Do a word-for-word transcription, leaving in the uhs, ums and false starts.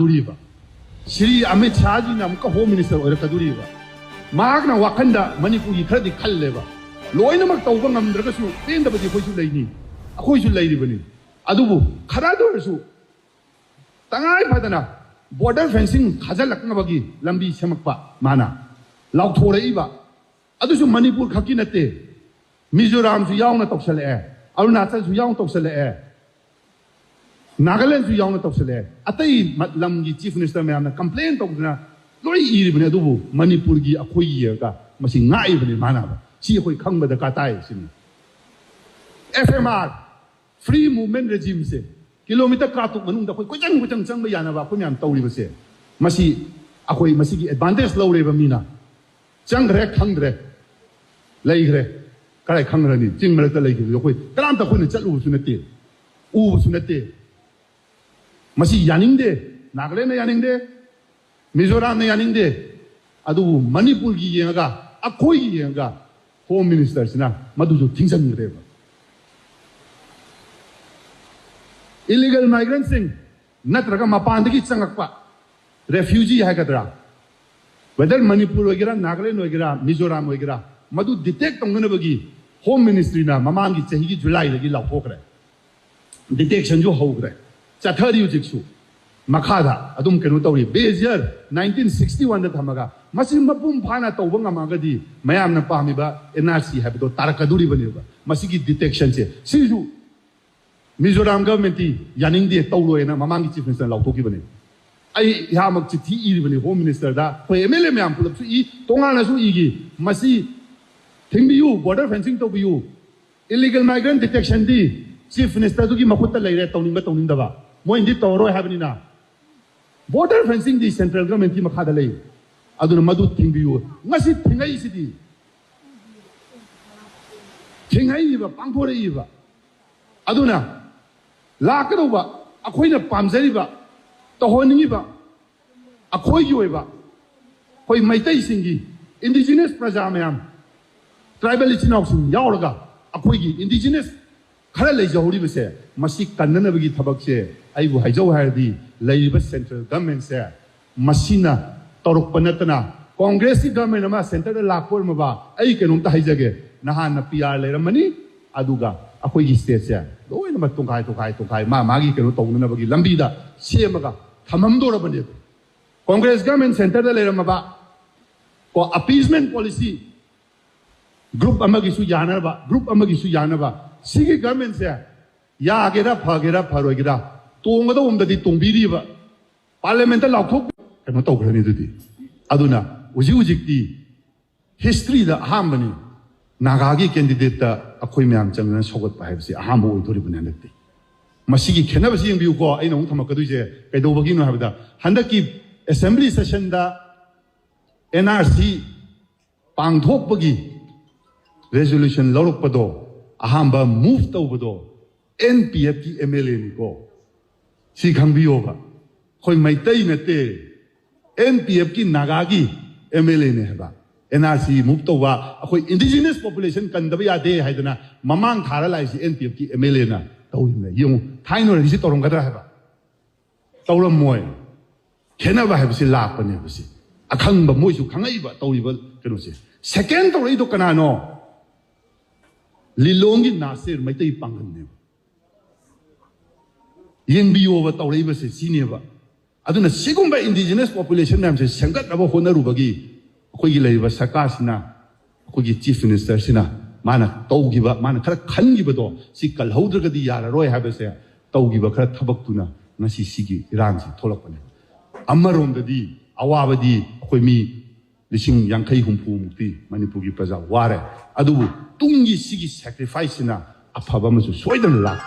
ꯇꯧꯔꯤꯕ꯫ ꯁ꯭ꯔꯤ ꯑꯃꯤꯠ ꯁꯥꯍꯖꯤꯅ ꯑꯃꯨꯛꯀ home minister ꯑꯣꯏꯔꯛꯀꯗꯣꯔꯤꯕ꯫ ꯃꯍꯥꯛꯅ ꯋꯥꯈꯟꯗ ꯃꯅꯤꯄꯨꯔꯒꯤ ꯈꯔꯗꯤ ꯈꯜꯂꯦꯕ꯫ ꯂꯣꯏꯅꯃꯛ ꯇꯧꯕ ꯉꯝꯗ꯭ꯔꯒꯁꯨ ꯄꯦꯟꯗꯕꯗꯤ ꯑꯩꯈꯣꯏꯁꯨ ꯂꯩꯅꯤ, ꯑꯩꯈꯣꯏꯁꯨ ꯂꯩꯔꯤꯕꯅꯤ꯫ ꯑꯗꯨꯕꯨ ꯈꯔꯗ ꯑꯣꯏꯔꯁꯨ ꯇꯉꯥꯏ ꯐꯗꯅ ꯕꯣꯔꯗꯔ ꯐꯦꯟꯁꯤꯡ ꯈꯥꯖꯤꯜꯂꯛꯅꯕꯒꯤ ꯂꯝꯕꯤ ꯁꯦꯝꯃꯛꯄ ꯃꯥꯅ ꯂꯥꯎꯊꯣꯔꯛꯏꯕ꯫ ꯑꯗꯨꯁꯨ ꯃꯅꯤꯄꯨꯔ ꯈꯛꯀꯤ ꯅꯠꯇꯦ, ꯃꯤꯖꯣꯔꯥꯝꯁꯨ ꯌꯥꯎꯅ ꯇꯧꯁꯜꯂꯛꯑꯦ, ꯑꯔꯨꯅꯥꯆꯜꯁꯨ ꯌꯥꯎꯅ ꯇꯧꯁꯜꯂꯛꯑꯦ, ꯅꯥꯒꯥꯂꯦꯟꯁꯨ ꯌꯥꯎꯅ ꯇꯧꯁꯜꯂꯛꯑꯦ꯫ ꯑꯇꯩ ꯃ-, ꯂꯝꯒꯤ ꯆꯤꯐ ꯃꯤꯅꯤꯁꯇꯔ ꯃꯌꯥꯝꯅ ꯀꯝꯄ꯭ꯂꯦꯟ ꯇꯧꯗꯅ ꯂꯣꯏ ꯏꯔꯤꯕꯅꯤ, ꯑꯗꯨꯕꯨ ꯃꯅꯤꯄꯨꯔꯒꯤ ꯑꯩꯈꯣꯏ ꯌꯦꯡꯉꯒ ꯃꯁꯤ ꯉꯥꯛꯏꯕꯅꯤ ꯃꯥꯅ꯫ ꯁꯤ ꯑꯩꯈꯣꯏ ꯈꯪꯕ ꯗꯔꯀꯥꯔ ꯇꯥꯏ ꯁꯤꯅꯤ꯫ F M R, free movement ꯔꯦꯖꯤꯝꯁꯦ, ꯀꯤꯂꯣꯃꯤꯇꯔ ꯀꯥꯡꯇꯨꯛ ꯃꯅꯨꯡꯗ ꯑꯩꯈꯣꯏ ꯀꯣꯏꯆꯪ ꯀꯣꯏꯆꯪ ꯆꯪꯕ ꯌꯥꯅꯕ ꯑꯩꯈꯣꯏ ꯃꯌꯥꯝ ꯇꯧꯔꯤꯕꯁꯦ, ꯃꯁꯤ ꯑꯩꯈꯣꯏ ꯃꯁꯤꯒꯤ ꯑꯦꯗꯚꯥꯟꯇꯦꯖ ꯂꯧꯔꯦꯕ ꯃꯤꯅ꯫ ꯆꯪꯈ꯭ꯔꯦ, ꯈꯪꯗ꯭ꯔꯦ, ꯂꯩꯈ꯭ꯔꯦ꯫ ꯀꯗꯥꯏ ꯈꯪꯈ꯭ꯔꯅꯤ? ꯆꯤꯡ ꯃꯔꯛꯇ ꯂꯩꯈꯤꯕꯗꯣ ꯑꯩꯈꯣꯏ ꯀꯅꯥꯝꯇ ꯑꯩꯈꯣꯏꯅ ꯆꯠꯂꯨꯕꯁꯨ ꯅꯠꯇꯦ, ꯎꯕꯁꯨ ꯅꯠꯇꯦ꯫ ꯃꯁꯤ ꯌꯥꯅꯤꯡꯗꯦ, ꯅꯥꯒꯥꯂꯦꯟꯅ ꯌꯥꯅꯤꯡꯗꯦ, ꯃꯤꯖꯣꯔꯥꯝꯅ ꯌꯥꯅꯤꯡꯗꯦ꯫ ꯑꯗꯨꯕꯨ ꯃꯅꯤꯄꯨꯔꯒꯤ ꯌꯦꯡꯉꯒ, ꯑꯩꯈꯣꯏꯒꯤ ꯌꯦꯡꯉꯒ ꯍꯣꯝ ꯃꯤꯅꯤꯁꯇꯔꯁꯤꯅ ꯃꯗꯨꯁꯨ ꯊꯤꯡꯖꯤꯟꯈ꯭ꯔꯦꯕ꯫ ꯏꯂꯤꯒꯦꯜ ꯃꯥꯏꯒ꯭ꯔꯦꯟꯁꯤꯡ ꯅꯠꯇ꯭ꯔꯒ ꯃꯄꯥꯟꯗꯒꯤ ꯆꯪꯉꯛꯄ ꯔꯦꯐ꯭ꯌꯨꯖꯤ ꯍꯥꯏꯒꯗ꯭ꯔꯥ, ꯋꯦꯗꯔ ꯃꯅꯤꯄꯨꯔ ꯑꯣꯏꯒꯦꯔꯥ, ꯅꯥꯒꯥꯂꯦꯟ ꯑꯣꯏꯒꯦꯔꯥ, ꯃꯤꯖꯣꯔꯥꯝ ꯑꯣꯏꯒꯦꯔꯥ, ꯃꯗꯨ ꯗꯤꯇꯦꯛ ꯇꯧꯅꯅꯕꯒꯤ ꯍꯣꯝ ꯃꯤꯅꯤꯁꯇ꯭ꯔꯤꯅ ꯃꯃꯥꯡꯒꯤ ꯆꯍꯤꯒꯤ ꯖꯨꯂꯥꯏꯗꯒꯤ ꯂꯥꯎꯊꯣꯛꯈ꯭ꯔꯦ꯫ ꯗꯤꯇꯦꯛꯁꯟꯁꯨ ꯍꯧꯈ꯭ꯔꯦ, ꯆꯠꯊꯔꯤ ꯍꯧꯖꯤꯛꯁꯨ꯫ ꯃꯈꯥꯗ ꯑꯗꯨꯝ ꯀꯩꯅꯣ ꯇꯧꯔꯤ꯫ ꯕꯦꯖ ꯌꯔ ꯅꯥꯏꯟꯇꯤꯟ ꯁꯤꯛꯁꯇꯤ ꯋꯥꯟꯗ ꯊꯝꯃꯒ ꯃꯁꯤ ꯃꯄꯨꯡ ꯐꯥꯅ ꯇꯧꯕ ꯉꯝꯃꯒꯗꯤ ꯃꯌꯥꯝꯅ ꯄꯥꯝꯃꯤꯕ ꯑꯦꯟ ꯑꯥꯔ ꯁꯤ ꯍꯥꯏꯕꯗꯣ ꯇꯥꯔꯛꯀꯗꯣꯔꯤꯕꯅꯦꯕ꯫ ꯃꯁꯤꯒꯤ ꯗꯤꯇꯦꯛꯁꯟꯁꯦ ꯁꯤꯁꯨ ꯃꯤꯖꯣꯔꯥꯝ ꯒꯚꯔꯟꯃꯦꯟꯠꯇꯤ ꯌꯥꯅꯤꯡꯗꯦ, ꯇꯧꯔꯣꯏꯅ ꯃꯃꯥꯡꯒꯤ ꯆꯤꯐ ꯃꯤꯅꯤꯁꯇꯔ ꯂꯥꯎꯊꯣꯛꯈꯤꯕꯅꯦ꯫ ꯑꯩ ꯏꯁꯥꯃꯛ ꯆꯤꯊꯤ ꯏꯔꯤꯕꯅꯤ ꯍꯣꯝ ꯃꯤꯅꯤꯁꯇꯔꯗ, ꯑꯩꯈꯣꯏ ꯑꯦꯝ ꯑꯦꯜ ꯑꯦ ꯃꯌꯥꯝ ꯄꯨꯂꯞꯁꯨ ꯏ, ꯇꯣꯉꯥꯟꯅꯁꯨ ꯏꯈꯤ꯫ ꯃꯁꯤ ꯊꯤꯡꯕꯤꯌꯨ, ꯕꯣꯔꯗꯔ ꯐꯦꯟꯁꯤꯡ ꯇꯧꯕꯤꯌꯨ꯫ ꯏꯂꯤꯒꯦꯜ ꯃꯥꯏꯒ꯭ꯔꯦꯟ ꯗꯤꯇꯦꯛꯁꯟꯗꯤ ꯆꯤꯐ ꯃꯤꯅꯤꯁꯇꯔꯗꯨꯒꯤ ꯃꯈꯨꯠꯇ ꯂꯩꯔꯦ, ꯇꯧꯅꯤꯡꯕ ꯇꯧꯅꯤꯡꯗꯕ꯫ ꯃꯣꯏꯅꯗꯤ ꯇꯧꯔꯔꯣꯏ ꯍꯥꯏꯕꯅꯤꯅ ꯕꯣꯔꯗꯔ ꯐꯦꯟꯁꯤꯡꯗꯤ ꯁꯦꯟꯇ꯭ꯔꯦꯜ ꯒꯚꯔꯟꯃꯦꯟꯠꯀꯤ ꯃꯈꯥꯗ ꯂꯩ꯫ ꯑꯗꯨꯅ ꯃꯗꯨ ꯊꯤꯡꯕꯤꯌꯨ꯫ ꯉꯁꯤ ꯊꯤꯡꯉꯛꯏꯁꯤꯗꯤ, ꯊꯤꯡꯉꯛꯏꯕ, ꯄꯥꯡꯊꯣꯔꯛꯏꯕ꯫ ꯑꯗꯨꯅ ꯂꯥꯛꯀꯗꯧꯕ ꯑꯩꯈꯣꯏꯅ ꯄꯥꯝꯖꯔꯤꯕ, ꯇꯧꯍꯟꯅꯤꯡꯉꯤꯕ ꯑꯩꯈꯣꯏꯒꯤ ꯑꯣꯏꯕ, ꯑꯩꯈꯣꯏ ꯃꯩꯇꯩꯁꯤꯡꯒꯤ ꯏꯟꯗꯤꯖꯤꯅꯁ ꯄ꯭ꯔꯖꯥ ꯃꯌꯥꯝ, ꯇ꯭ꯔꯥꯏꯕꯦꯜ ꯏꯆꯤꯟ ꯏꯅꯥꯎꯁꯤꯡ ꯌꯥꯎꯔꯒ ꯑꯩꯈꯣꯏꯒꯤ ꯏꯟꯗꯤꯖꯤꯅꯁ ꯈꯔ ꯂꯩꯖꯍꯧꯔꯤꯕꯁꯦ, ꯃꯁꯤ ꯀꯟꯅꯅꯕꯒꯤ ꯊꯕꯛꯁꯦ ꯑꯩꯕꯨ ꯍꯥꯏꯖꯧ ꯍꯥꯏꯔꯗꯤ, ꯂꯩꯔꯤꯕ central governmentꯁꯦ ꯃꯁꯤꯅ ꯇꯧꯔꯛꯄ ꯅꯠꯇꯅ, ꯀꯣꯡꯒ꯭ꯔꯦꯁꯀꯤ government ꯑꯃ centreꯗ ꯂꯥꯛꯄ ꯑꯣꯏꯔꯝꯃꯕ, ꯑꯩ ꯀꯩꯅꯣꯝꯇ ꯍꯥꯏꯖꯒꯦ, ꯅꯍꯥꯟꯅ P R ꯂꯩꯔꯝꯃꯅꯤ, ꯑꯗꯨꯒ ꯑꯩꯈꯣꯏꯒꯤ stateꯁꯦ ꯂꯣꯏꯅꯃꯛ ꯇꯣꯡꯈꯥꯏ ꯇꯣꯡꯈꯥꯏ ꯇꯣꯡꯈꯥꯏ, ꯃꯥ ꯃꯥꯒꯤ ꯀꯩꯅꯣ ꯇꯧꯅꯅꯕꯒꯤ ꯂꯝꯕꯤꯗ ꯁꯦꯝꯃꯒ ꯊꯝꯃꯝꯗꯧꯔꯕꯅꯦꯕ꯫ ꯀꯣꯡꯒ꯭ꯔꯦꯁ government centreꯗ ꯂꯩꯔꯝꯃꯕ, ꯀꯣ, appeasement policy, group ꯑꯃꯒꯤꯁꯨ ꯌꯥꯅꯕ, group ꯑꯃꯒꯤꯁꯨ ꯌꯥꯅꯕ, ꯁꯤꯒꯤ governmentꯁꯦ ꯌꯥꯒꯦꯔꯥ, ꯐꯒꯦꯔꯥ, ꯐꯔꯣꯏꯒꯦꯔꯥ, ꯇꯣꯡꯒꯗꯧꯕꯗꯗꯤ ꯇꯣꯡꯕꯤꯔꯤꯕ, parliamentꯇ ꯂꯥꯎꯊꯣꯛ ꯀꯩꯅꯣ ꯇꯧꯈ꯭ꯔꯅꯤ꯫ ꯑꯗꯨꯗꯤ, ꯑꯗꯨꯅ ꯍꯧꯖꯤꯛ ꯍꯧꯖꯤꯛꯇꯤ historyꯗ ꯑꯍꯥꯟꯕꯅꯤ, ꯅꯥꯒꯥꯒꯤ candidateꯇ ꯑꯩꯈꯣꯏ ꯃꯌꯥꯝ ꯆꯪꯗꯅ ꯁꯧꯒꯠꯄ ꯍꯥꯏꯕꯁꯤ ꯑꯍꯥꯟꯕ ꯑꯣꯏꯗꯣꯔꯤꯕꯅꯤ ꯍꯟꯗꯛꯇꯤ꯫ ꯃꯁꯤꯒꯤ ꯈꯦꯠꯅꯕꯁꯤ ꯌꯦꯡꯕꯤꯌꯨꯀꯣ, ꯑꯩꯅ ꯑꯃꯨꯛ ꯊꯝꯃꯛꯀꯗꯣꯏꯁꯦ ꯀꯩꯗꯧꯕꯒꯤꯅꯣ ꯍꯥꯏꯕꯗ, ꯍꯟꯗꯛꯀꯤ assembly sessionꯗ N R C ꯄꯥꯡꯊꯣꯛꯄꯒꯤ resolution ꯂꯧꯔꯛꯄꯗꯣ, ꯑꯍꯥꯟꯕ move ꯇꯧꯕꯗꯣ N P Fꯀꯤ MLAꯅꯤꯀꯣ꯫ ꯁꯤ ꯈꯪꯕꯤꯌꯣꯕ, ꯑꯩꯈꯣꯏ ꯃꯩꯇꯩ ꯅꯠꯇꯦ, N P Fꯀꯤ ꯅꯥꯒꯥꯒꯤ MLAꯅꯦ ꯍꯥꯏꯕ꯫ N R C move ꯇꯧꯕ, ꯑꯩꯈꯣꯏ indigenous population ꯀꯟꯗꯕ ꯌꯥꯗꯦ ꯍꯥꯏꯗꯅ ꯃꯃꯥꯡ ꯊꯥꯔ ꯂꯥꯛꯏꯁꯤ N P Fꯀꯤ MLAꯅ ꯇꯧꯔꯤꯕꯅꯦ꯫ ꯌꯦꯡꯉꯨ, ꯊꯥꯏꯅ ꯑꯣꯏꯔꯗꯤ ꯁꯤ ꯇꯧꯔꯝꯒꯗ꯭ꯔꯥ ꯍꯥꯏꯕ? ꯇꯧꯔꯝꯃꯣꯏ꯫ ꯈꯦꯠꯅꯕ ꯍꯥꯏꯕꯁꯤ ꯂꯥꯛꯄꯅꯦꯕ꯫ ꯁꯤ ꯑꯈꯪꯕ ꯃꯣꯏꯁꯨ ꯈꯪꯉꯛꯏꯕ ꯇꯧꯔꯤꯕ ꯀꯩꯅꯣꯁꯦ꯫ Second ꯇꯧꯔꯛꯏꯗꯣ ꯀꯅꯥꯅꯣ? ꯂꯤꯂꯣꯡꯒꯤ ꯅꯥꯁꯤꯔ ꯃꯩꯇꯩ ꯄꯥꯡꯒꯜꯅꯦꯕ꯫ ꯌꯦꯡꯕꯤꯌꯣꯕ, ꯇꯧꯔꯛꯏꯕꯁꯦ ꯁꯤꯅꯦꯕ꯫ ꯑꯗꯨꯅ ꯁꯤꯒꯨꯝꯕ indigenous population ꯃꯌꯥꯝꯁꯦ ꯁꯦꯝꯒꯠꯅꯕ ꯍꯣꯠꯅꯔꯨꯕꯒꯤ ꯑꯩꯈꯣꯏꯒꯤ ꯂꯩꯔꯤꯕ ꯁꯔꯀꯥꯔꯁꯤꯅ, ꯑꯩꯈꯣꯏꯒꯤ chief ministerꯁꯤꯅ ꯃꯥꯅ ꯇꯧꯈꯤꯕ, ꯃꯥꯅ ꯈꯔ ꯈꯟꯈꯤꯕꯗꯣ ꯁꯤ ꯀꯜꯍꯧꯗ꯭ꯔꯒꯗꯤ ꯌꯥꯔꯔꯣꯏ ꯍꯥꯏꯕꯁꯦ ꯇꯧꯈꯤꯕ ꯈꯔ ꯊꯕꯛꯇꯨꯅ ꯉꯁꯤ ꯁꯤꯒꯤ ꯏꯔꯥꯡꯁꯤ ꯊꯣꯛꯂꯛꯄꯅꯦ꯫ ꯑꯃꯔꯣꯝꯗꯗꯤ ꯑꯋꯥꯕꯗꯤ ꯑꯩꯈꯣꯏ ꯃꯤ ꯂꯤꯁꯤꯡ ꯌꯥꯡꯈꯩ ꯍꯨꯝꯐꯨ ꯃꯨꯛꯇꯤ ꯃꯅꯤꯄꯨꯔꯒꯤ ꯄ꯭ꯔꯖꯥ ꯋꯥꯔꯦ꯫ ꯑꯗꯨꯕꯨ ꯇꯨꯡꯒꯤ ꯁꯤꯒꯤ sacrificeꯁꯤꯅ ꯑꯐꯕ ꯑꯃꯁꯨ ꯁꯣꯏꯗꯅ ꯂꯥꯛ